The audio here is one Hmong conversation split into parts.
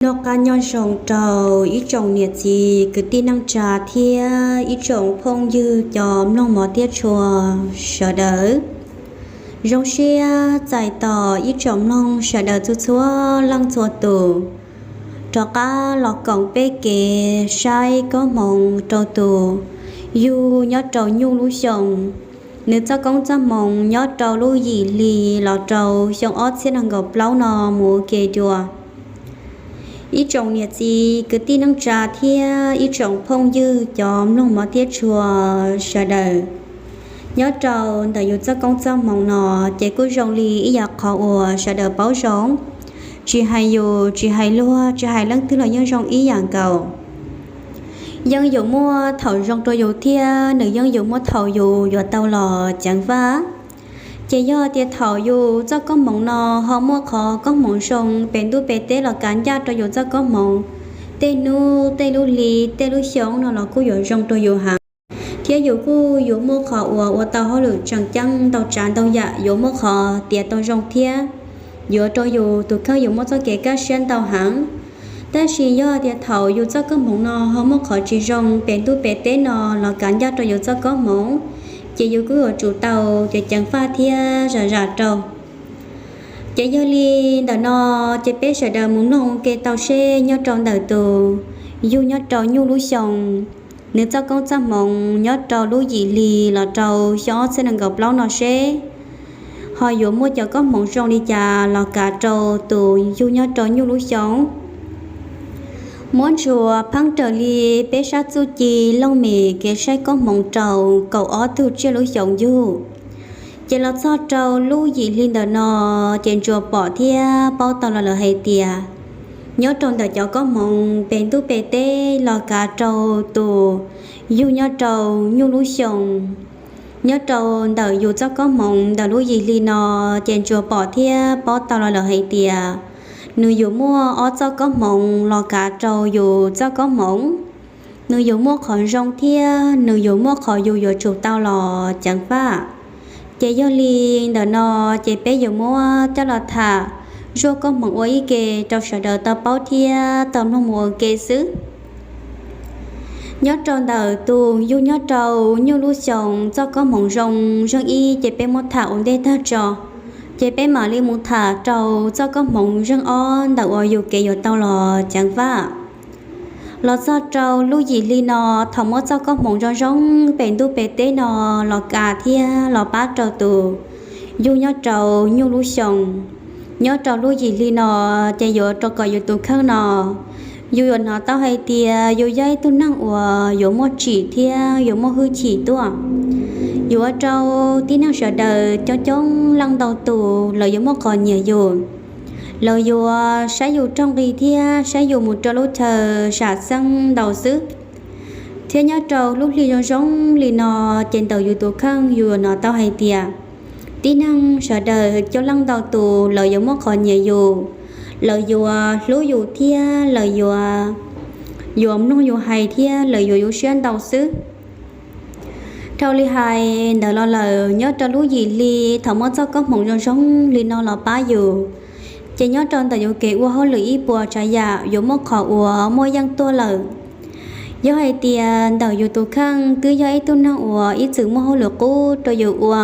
Noj qab nyob zoo rau ib tsoom niam txiv kwv tij neej tsa thiab ib tsoom phooj ywg cov mloog mov thiab tshua sawv daws. Zoo siab txais tos ib tsoom mloog sawv daws txhua txhua leej txhua tus rov qab los koom peb kev saib koob hmoov rau tus yug nyob rau nyuj lub xyoo. Nws txoj koob txoj hmoov nyob rau lub yim hli los rau xyoo ob txhiab nees nkaum plaub no mus ua ke dua. Ib tsoom niam txiv kwv tij neej tsa thiab ib tsoom phooj ywg cov mloog mov thiab tshua sawv daws, nyob rau ntawm yus txoj koob txoj hmoov no ces kuj zoo li ib yam qhov uas sawv daws paub zoo, tsis hais yus tsis hais luag tsis hais leej twg los yeej zoo ib yam nkaus. Yeej yuav muaj thaum zoo rau yus thiab nws yeej yuav muaj thaum yus yuav tau los ceev faj. Ces yog tias thaum yus txoj koob hmoov no ho muaj qhov koob hmoov zoo pem ntuj pem teb los kav ncaj rau yus txoj koob hmoov, tej hnub tej lub hli tej lub xyoo no los kuj yuav zoo rau yus heev, thiab yus kuj yuav muaj qhov uas ua tau hauj lwm tseem ceeb ntau tsav ntau yam, yuav muaj qhov tiav tau zoo thiab yuav rau yus tus kheej yuav muaj txoj kev kaj siab ntau heev. Tab sis yog tias thaum yus txoj koob hmoov no ho muaj qhov tsis zoo pem ntuj pem teb no los kav ncaj rau yus txoj koob hmoov, ces yus kuj yuav tsum tau ceev ceev faj thiab zam zam rau. Ces yog li ntawm no, ces peb sawv daws mus mloog ua ke tau seb nyob rau ntawm tus yug nyob rau nyuj lub xyoo, nws txoj koob txoj hmoov nyob rau lub yim hli los rau xyoo ob txhiab nees nkaum plaub no seb ho yuav muaj cov koob hmoov zoo li cas los kav rau tus yug nyob rau nyuj lub xyoo. Muab ntsuas pheeb raws li peb sab txuj ci looj mem kev saib koob hmoov rau kaum ob tug tsiaj lub xyoo yug, ces los txog rau lub yim hli ntawm no, ces ntsuas pom thiab paub tau los lawm hais tias nyob rau ntawm cov koob hmoov pem ntuj pem teb los kav rau tus yug nyob rau nyuj lub xyoo, nyob rau ntawm yus txoj koob hmoov ntawm lub yim hli no, ces ntsuas pom thiab paub tau los lawm hais tias nws yuav muaj ob txoj koob hmoov los kav rau yus txoj koob hmoov. Nws yuav muaj qhov zoo thiab nws yuav muaj qhov yus yuav tsum tau los ceev faj. Ces yog li ntawm no, ces peb yuav muab coj los tham zuaj koob hmoov ua ib ke rau sawv daws tau paub thiab tau mloog mus ua ke xwb. Nyob rau ntawm tus yug nyob rau nyuj lub xyoo txoj koob hmoov zoo zeej ib, ces peb muab tham ua ntej tag tso, ces peb mam li mus tham rau txoj koob hmoov zeej ob ntawm uas yus kev yuav tau los ceev faj. Los txog rau lub yim hli no, thaum muab txoj koob hmoov zoo zoo pem ntuj pem teb no los kav thiab los pab rau tus yug nyob rau nyuj lub xyoo, nyob rau lub yim hli no, ces yuav rau kom yus tus kheej no, yus yuav hnov tau hais tias yus yog ib tug neeg uas yuav muaj tsim thiab yuav muaj hwj chim tuaj. Yuav ua rau tib neeg sawv daws coob coob leej ntau tus lawv yuav muaj qhov nyiam yus, lawv yuav saib yus raug nqi thiab saib yus mus rau lub chaw sam xeeb ntau xwb. Thiab nyob rau lub hli zoo zoo li no, ces ntawm yus tus kheej yus yuav hnov tau hais tias tib neeg sawv daws coob leej ntau tus lawv yuav muaj qhov nyiam yus, lawv yuav hlub yus thiab lawv yuav, yuav mloog yus hais thiab lawv yuav yus siab ntau xwb. Dhau li hais ntawd los lawm, nyob rau lub yim hli thaum muab txoj koob hmoov zoo zoo li no los pab yus, ces nyob rau ntawm yus kev ua hauj lwm ib puas tsav yam yuav muaj qhov uas muaj yeej tuaj lawm. Yog hais tias ntawm yus tus kheej twb yog ib tug neeg uas ib txwm muaj hauj lwm qub rau yus ua,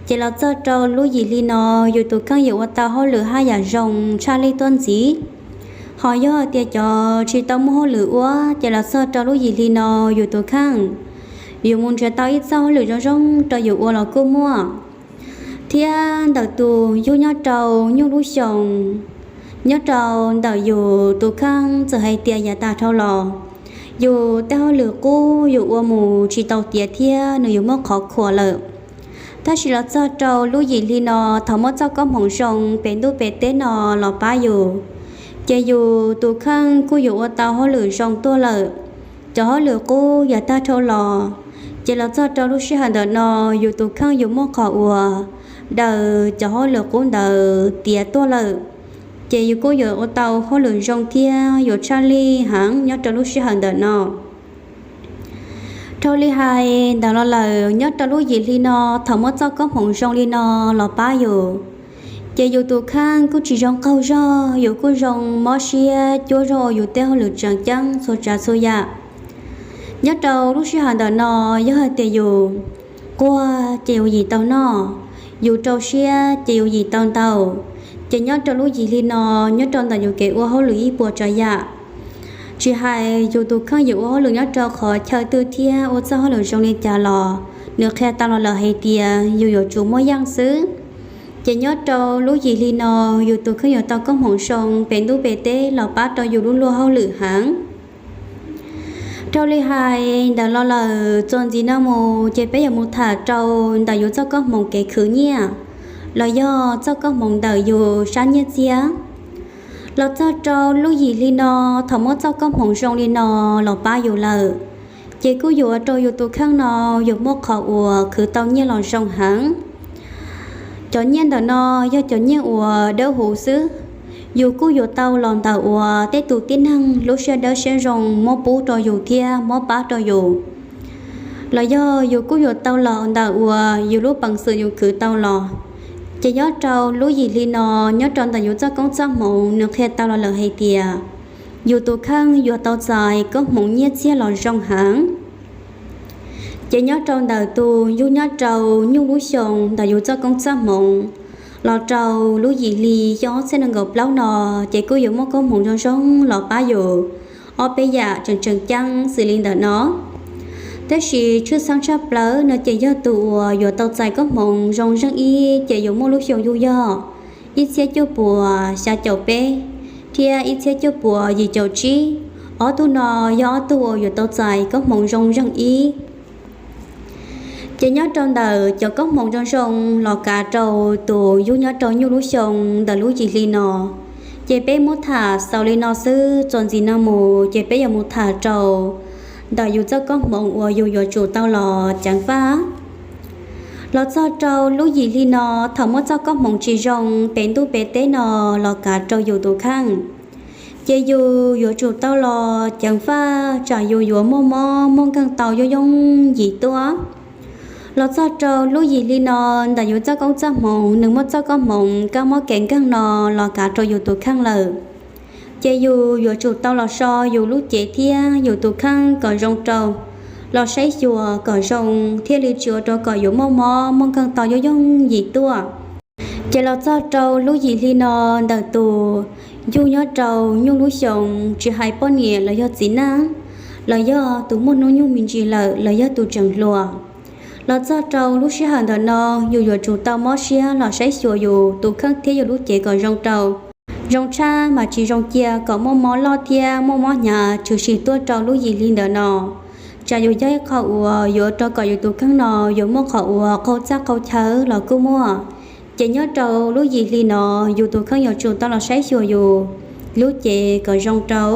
ces los txog rau lub yim hli no, yus tus kheej yuav ua tau hauj lwm haj yam zoo tshaj lij tuaj ntxiv. Ho yog tias cov tsis tau muaj hauj lwm ua, ces los txog rau lub yim hli no, yus tus kheej yuav mus nrhiav tau ib txoj hauj lwm zoo zoo rau yus ua los kuj muaj. Thiab ntawm tus yug nyob rau nyuj lub xyoo, nyob rau ntawm yus tus kheej txawm hais tias yav tag dhau los, yus tej hauj lwm qub yus ua mus tsis tau tiav thiab nws yuav muaj qhov khuam lawm. Tab sis los txog rau lub yim hli no, thaum muab txoj koob hmoov zoo pem ntuj pem teb no los pab yus, ces yus tus kheej kuj yuav ua tau hauj lwm zoo tuaj lawm. Cov hauj lwm qub yav tag dhau los, ces los txog rau lub sij hawm ntawm no, yus tus kheej yuav muaj qhov uas daws cov hauj lwm qub ntawd tiav tuaj lawm, ces yus kuj yuav ua tau hauj lwm zoo thiab yuav tshaj lij heev nyob rau lub sij hawm ntawm no. Dhau li hais ntawd los lawm, nyob rau lub yim hli no, thaum muab txoj koob hmoov zoo li no los pab yus, Ces yus tus kheej kuj tsis zoo qaug zog, yus kuj zoo mob siab cuab zog ua yus tej hauj lwm tseem ceeb txhua tsav txhua yam. Nyob rau lub sij hawm ntawm no, yog hais tias yus quaj ces yus yim tau noj, yus rau siab ces yus yim tau ntau. Ces nyob rau lub yim hli no, nyob rau ntawm yus kev ua hauj lwm ib puas tsav yam, tsis hais yus tus kheej yus ua hauj lwm nyob rau qhov chaw twg thiab ua txoj hauj lwm zoo li cas los, nws qhia tau los lawm hais tias yus yuav tsum muaj yeej xwb. Ces nyob rau lub yim hli no, yus tus kheej yuav tau koob hmoov zoo pem ntuj pem teb los pab rau yus lub luag hauj lwm heev. Dhau li hais ntawm los lawm, txuas ntxiv no mus ces peb yuav mus tham rau ntawm yus txoj koob hmoov kev khwv nyiaj, los yog txoj koob hmoov ntawm yus sab nyiaj txiag. Los txog rau lub yim hli no, thaum muaj txoj koob hmoov zoo li no los pab yus lawm, ces kuj yuav ua rau yus tus kheej no yuav muaj qhov uas khwv tau nyiaj los zoo heev. Cov nyiaj ntawm no yog cov nyiaj uas dawb huv xwb, yus kuj yuav tau los ntawm uas tej tus tib neeg lub siab dawb siab zoo muab pub rau yus thiab muab pab rau yus, los yog yus kuj yuav tau los ntawm uas yus lub peev xwm yus khwv tau los. Ces nyob rau lub yim hli no, nyob rau ntawm yus txoj koob txoj hmoov, nws qhia tau los lawm hais tias yus tus kheej yuav tau txais koob hmoov nyiaj txiag los zoo heev. Ces nyob rau ntawm tus yug nyob rau nyuj lub xyoo ntawm yus txoj koob txoj hmoov los rau lub yim hli xyoo ob txhiab nees nkaum plaub no, ces kuj yuav muaj koob hmoov zoo zoo los pab yus ob peb yam tseem tseem ceeb xws li ntawm no. Tab sis tshwj xeeb tshaj plaws no ces yog tus uas yuav tau txais koob hmoov zoo zeej ib ces yuav muaj lub xyoo yug yog ib txhiab cuaj puas xya caum peb thiab ib txhiab cuaj puas yim caum tsib. Ob tug no yog ob tug uas yuav tau txais koob hmoov zoo zeej ib. Ces nyob rau ntawm cov koob hmoov zoo zoo los kav rau tus yug nyob rau nyuj lub xyoo ntawm lub yim hli no, ces peb muab tham xaus li no xwb. Txuas ntxiv no mus ces peb yuav mus tham rau ntawm yus txoj koob hmoov uas yus yuav tsum tau los ceev faj. Los txog rau lub yim hli no, thaum muaj txoj koob hmoov tsis zoo pem ntuj pem teb no los kav rau yus tus kheej, ces yus yuav tsum tau los ceev faj tsam yus yuav muaj mob muaj nkeeg tau yooj yooj yim tuaj. Los txog rau lub yim hli no, ntawm yus txoj koob txoj hmoov nws muaj txoj koob hmoov kab mob kev nkeeg no los kav rau yus tus kheej lawm, ces yus yuav tsum tau los so yus lub cev thiab yus tus kheej kom zoo rau, los saib xyuas kom zoo thiaj li tsis ua rau kom yus muaj mob muaj nkeeg tau yooj yooj yim tuaj. Ces los txog rau lub yim hli no, ntawm tus yug nyob rau nyuj lub xyoo, tsis hais poj niam los yog txiv neej, los yog tus muaj hnub nyoog me ntsis lawm los yog tus tseem hluas, los txog rau lub sij hawm ntawm no yus yuav tsum tau mob siab los saib xyuas yus tus kheej thiab yus lub cev kom zoo rau. Zoo tshaj mas tsis zoo cia kom muaj mob loj thiab muaj mob hnyav tshwm sim tuaj rau lub yim hli ntawm no, tsam yus yog ib qho uas yuav ua rau kom yus tus kheej no yuav muaj qhov uas qaug txaj qaug chaw los kuj muaj. Ces nyob rau lub yim hli no, yus tus kheej yuav tsum tau los saib xyuas yus lub cev kom zoo rau.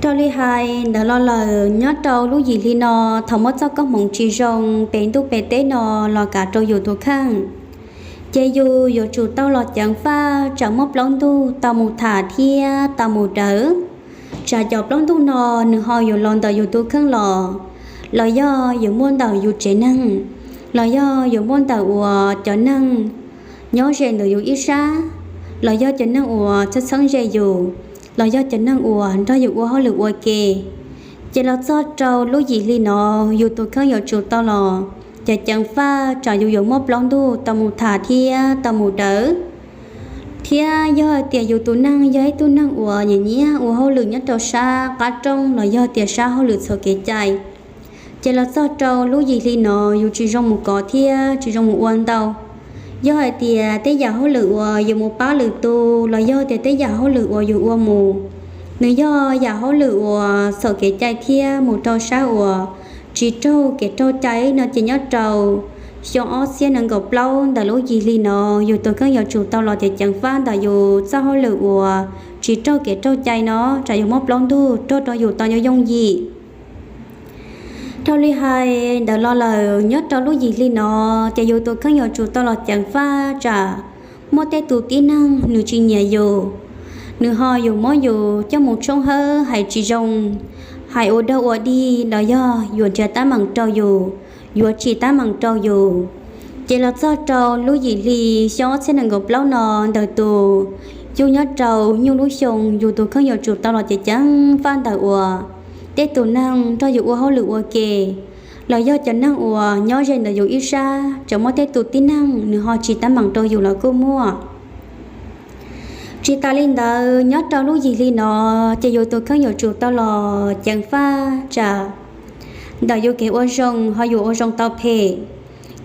Dhau li hais ntawd los lawm, nyob rau lub yim hli no, thaum muaj txoj koob hmoov tsis zoo pem ntuj pem teb no los kav rau yus tus kheej, ces yus yuav tsum tau los ceev faj tsam muaj plaub ntug tau mus tham thiab tau mus daws. Tsam cov plaub ntug no nws ho yuav los ntawm yus tus kheej los, los yog yuav muaj ntawm yus tsev neeg, los yog yuav muaj ntawm uas cov neeg nyob ze ntawm yus ib sab, los yog cov neeg uas txheeb txheeb ze yus, los yog cov neeg uas nrog yus ua hauj lwm ua ke. Ces los txog rau lub yim hli no, yus tus kheej yuav tsum tau los ceev ceev faj tsam yus yuav muaj plaub ntug tau mus tham thiab tau mus daws. Thiab yog hais tias yus tus neeg yog ib tug neeg uas nyiam nyiam ua hauj lwm nyob rau sab qab rooj los yog tias sab hauj lwm txhua kev cai, ces los txog rau lub yim hli no yus tsis zoo mus kov thiab tsis zoo mus ua ntau. Yog hais tias tej yam hauj lwm uas yus mus pab lwm tus los yog tias tej yam hauj lwm uas yus ua mus, nws yog yam hauj lwm uas txhaum kev cai thiab mus rau sab uas tsis raug kev raug cai no ces nyob rau xyoo ob txhiab nees nkaum plaub ntawm lub yim hli no, yus tus kheej yuav tsum tau los ceev ceev faj ntawm yus txoj hauj lwm uas tsis raug kev raug cai no, tsam yus muab plaub ntug raug rau yus tau yooj yooj yim. Dhau li hais ntawd los lawm, nyob rau lub yim hli no, ces yus tus kheej yuav tsum tau los ceev faj tsam muaj tej tus tib neeg nws tsis nyiam yus, nws ho yuav muab yus coj mus tshoob hawb hais tsis zoo, hais ua dog ua dig los yog yuav nrhiav teeb meem rau yus, yuav tsim teeb meem rau yus. Ces los txog rau lub yim hli xyoo ob txhiab nees nkaum plaub no, ntawm tus yug nyob rau nyuj lub xyoo, yus tus kheej yuav tsum tau los ceev ceev faj ntawm uas tej tus neeg nrog yus ua hauj lwm ua ke, los yog cov neeg uas nyob ze ntawm yus ib sab, tseem muaj tej tus tib neeg nws ho tsis tab meeg rau yus los kuj muaj. Tsis tas li ntawd, nyob rau lub yim hli no, ces yus tus kheej yuav tsum tau los ceev faj tsam ntawm yus kev ua zoo ho yuav ua zoo tau phem.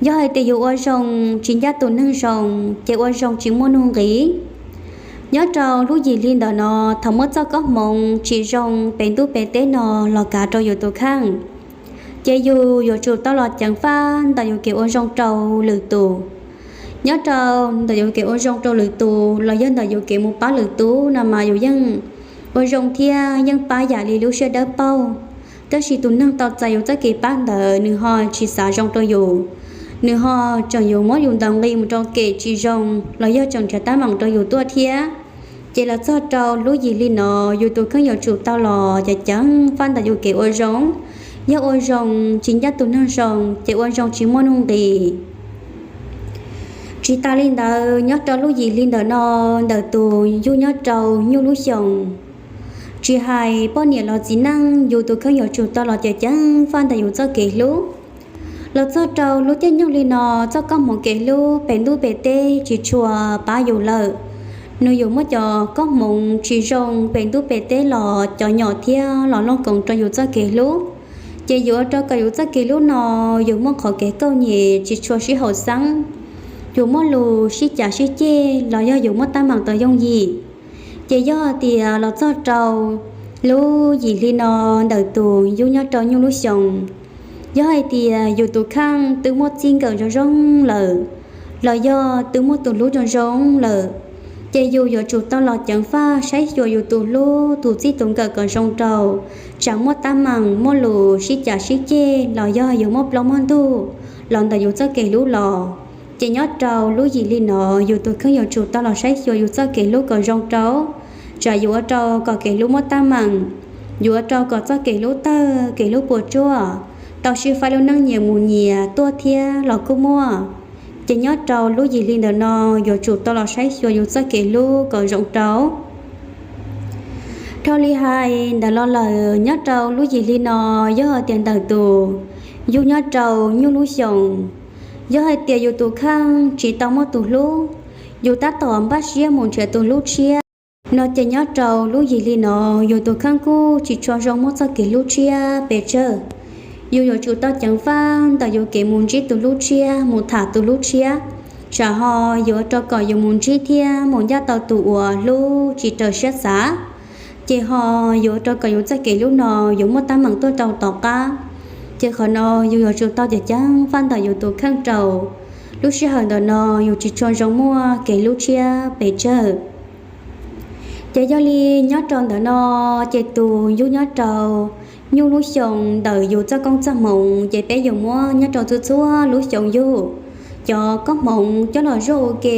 Yog hais tias yus ua zoo tsis ncaj tus neeg zoo, ces ua zoo tsis muaj nuj nqis. Nyob rau lub yim hli ntawm no, thaum muaj txoj koob hmoov tsis zoo pem ntuj pem teb no los kav rau yus tus kheej, ces yus yuav tsum tau los ceev faj ntawm yus kev ua zoo rau lwm tus. Nyob rau ntawm yus kev ua zoo rau lwm tus los yog ntawm yus kev mus pab lwm tus no mas yus yeej ua zoo thiab yeej pab yam li lub siab dawb paug. Tab sis tus neeg tau txais yus txoj kev pab ntawd nws ho tsis xav zoo rau yus, nws ho tseem yuav muab yus ntaus nqi mus rau kev tsis zoo los yog tseem nrhiav tab meeg rau yus tuaj thiab. Ces los txog rau lub yim hli no, yus tus kheej yuav tsum tau los ceev ceev faj ntawm yus kev ua zoo. Yog ua zoo tsis ncaj tus neeg zoo, ces ua zoo tsis muaj nuj nqis. Tsis tas li ntawd, nyob rau lub yim hli ntawm no, ntawm tus yug nyob rau nyuj lub xyoo, tsis hais poj niam los txiv neej, yus tus kheej yuav tsum tau los ceev ceev faj ntawm yus txoj kev hlub. Los txog rau lub caij nyoog li no, txoj koob hmoov kev hlub pem ntuj pem teb tsis tshua pab yus lawm. Nws yuav muab cov koob hmoov tsis zoo pem ntuj pem teb los cov nyom thiab los looj koov rau yus txoj kev hlub. Ces yuav ua rau kom yus txoj kev hlub no yuav muaj qhov kev kauj nyem tsis tshua sib haum xeeb, yuav muaj lus sib cav sib ceg los yog yuav muaj tab meeg tau yooj yim. Ces yog tias los txog rau lub yim hli no, ntawm tus yug nyob rau nyuj lub xyoo, yog hais tias yus tus kheej twb muaj txij nkawm zoo zoo lawm, los yog twb muaj tus hlub zoo zoo lawm, ces yus yuav tsum tau los ceev faj saib xyuas yus tus hlub tus txij tus nkawm kom zoo rau, tsam muaj tab meeg muaj lus sib cav sib ceg los yog yuav muaj plaub muaj ntug los ntawm yus txoj kev hlub los. Ces nyob rau lub yim hli no, yus tus kheej yuav tsum tau los saib xyuas yus txoj kev hlub kom zoo rau, tsam yuav ua rau kom kev hlub muaj tab meeg, yuav ua rau kom txoj kev hlub tawg kev hlub puas tsuaj, tau sib faib lub neej nyias mus nyias tuaj thiab los kuj muaj. Ces nyob rau lub yim hli ntawm no, yuav tsum tau los saib xyuas yus txoj kev hlub kom zoo rau. Dhau li hais ntawd los lawm, nyob rau lub yim hli no, yog tias ntawm tus yug nyob rau nyuj lub xyoo, yog hais tias yus tus kheej tsis tau muaj tus hlub, yus tab tom npaj siab mus nrhiav tus hlub tshiab no ces nyob rau lub yim hli no, yus tus kheej kuj tsis tshua zoo muaj txoj kev hlub tshiab pes tsawg. Yus yuav tsum tau ceev faj ntawm yus kev mus ntsib tus hlub tshiab, mus tham tus hlub tshiab, tsam ho yuav ua rau kom yus mus ntsib thiab mus ncaj tau tus uas hlub tsis raws siab xav, ces ho yuav ua rau kom yus txoj kev hlub no yuav muaj tab meeg tuaj rau tom qab. Ces qhov no yus yuav tsum tau ceev ceev faj ntawm yus tus kheej rau. Lub sij hawm ntawm no yus tsis tshua zoo muaj kev hlub tshiab pes tsawg. Ces yog li nyob rau ntawm no, ces tus yug nyob rau nyuj lub xyoo, ntawm yus txoj koob txoj hmoov ces peb yuav muab nyob rau txhua txhua lub xyoo yug. Cov koob hmoov coj los zuaj ua ke,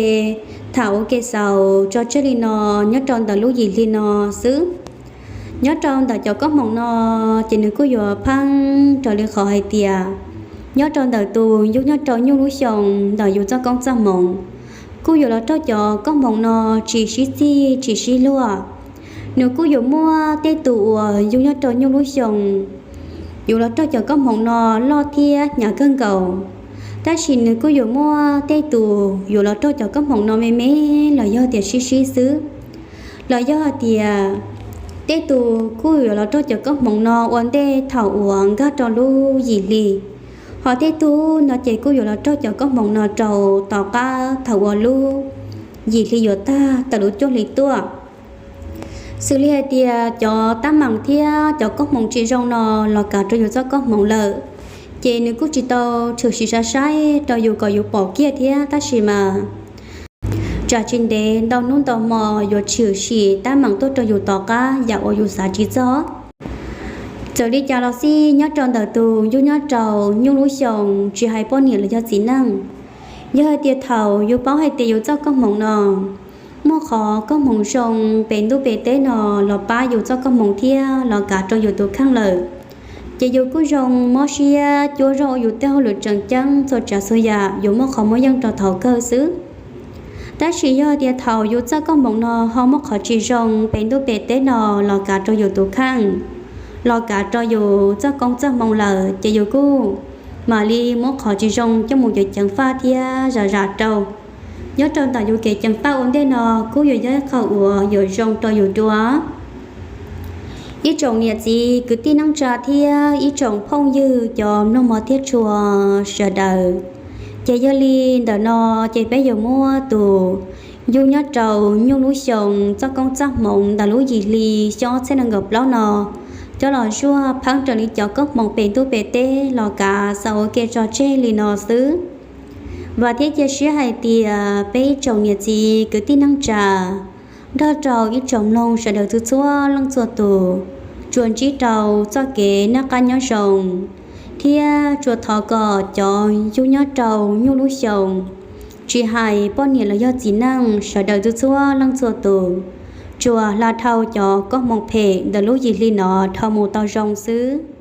tham ua ke xaus tso tseg li no, nyob rau ntawm lub yim hli no xwb. Nyob rau ntawm cov koob hmoov no, ces nws kuj yuav pheej raws li qhov hais tias, nyob rau ntawm tus yug nyob rau nyuj lub xyoo, ntawm yus txoj koob txoj hmoov, kuj yuav los raug cov koob hmoov no tsis sib txig tsis sib luag. Nws kuj yuav muaj tej tus uas yug nyob rau nyuj lub xyoo, yuav los raug cov koob hmoov no loj thiab hnyav kawg nkaus, tab sis nws kuj yuav muaj tej tus yuav los raug cov koob hmoov no me me los yog tias sib sib xwb. Los yog hais tias tej tus kuj yuav los raug cov koob hmoov no ua ntej thaum uas nkag rau lub yim hli, ho tej tug no ces kuj yuav los raug cov koob hmoov no rau tom qab thaum uas lub yim hli yuav tag tawm lub cuaj hli tuaj. Xws li hais tias cov tab meeg thiab cov koob hmoov tsis zoo no los kav rau yus txoj koob hmoov lawm, ces nws kuj tsis tau tshwm sim saib saib rau yus kom yus pom kiag thiab, tab sis mas tsam tsis ntev ntau hnub ntau hmo yuav tshwm sim tab meeg tuaj rau yus tom qab yam uas yus xav tsis txog. Txawm li cas los xij, nyob rau ntawm tus yug nyob rau nyuj lub xyoo, tsis hais poj niam los yog txiv neej, yog hais tias thaum yus paub hais tias yus txoj koob hmoov no muaj qhov koob hmoov zoo pem ntuj pem teb no los pab yus txoj koob hmoov thiab los kav rau yus tus kheej lawm, Ces yus kuj zoo mob siab cuab zog ua yus tej hauj lwm tseem ceeb txhua tsav txhua yam, yus muaj qhov muaj yeej rau thaum kawg xwb. Tab sis yog tias thaum yus txoj koob hmoov no ho muaj qhov tsis zoo pem ntuj pem teb no los kav rau yus tus kheej, los kav rau yus txoj koob txoj hmoov lawm, ces yus kuj mam li muab qhov tsis zoo coj mus yuav ceev faj thiab zam zam rau. Nyob rau ntawm yus kev ceev faj ua ntej no kuj yuav yog ib qho uas yuav zoo rau yus dua. Ib tsoom niam txiv kwv tij neej tsa thiab ib tsoom phooj ywg cov mloog mov thiab tshua sawv daws, ces yog li ntawm no ces peb yuav muab tus yug nyob rau nyuj lub xyoo txoj koob txoj hmoov ntawm lub yim hli xyoo ob txhiab nees nkaum plaub no coj los zuaj pheeb raws li cov koob hmoov pem ntuj pem teb los kav xa ua ke tso tseg li no xwb. Vam thiab cia siab hais tias peb ib tsoom niam txiv kwv tij neej tsa nrog rau ib tsoom mloog sawv daws txhua txhua leej txhua tus tsuas ntsib rau txoj kev noj qab nyob zoo, thiab tsuas thov kom cov yug nyob rau nyuj lub xyoo, tsis hais poj niam los yog txiv neej sawv daws txhua txhua leej txhua tus, tsuas hla dhau cov koob hmoov phem ntawm lub yim hli no dhau mus tau zoo xwb.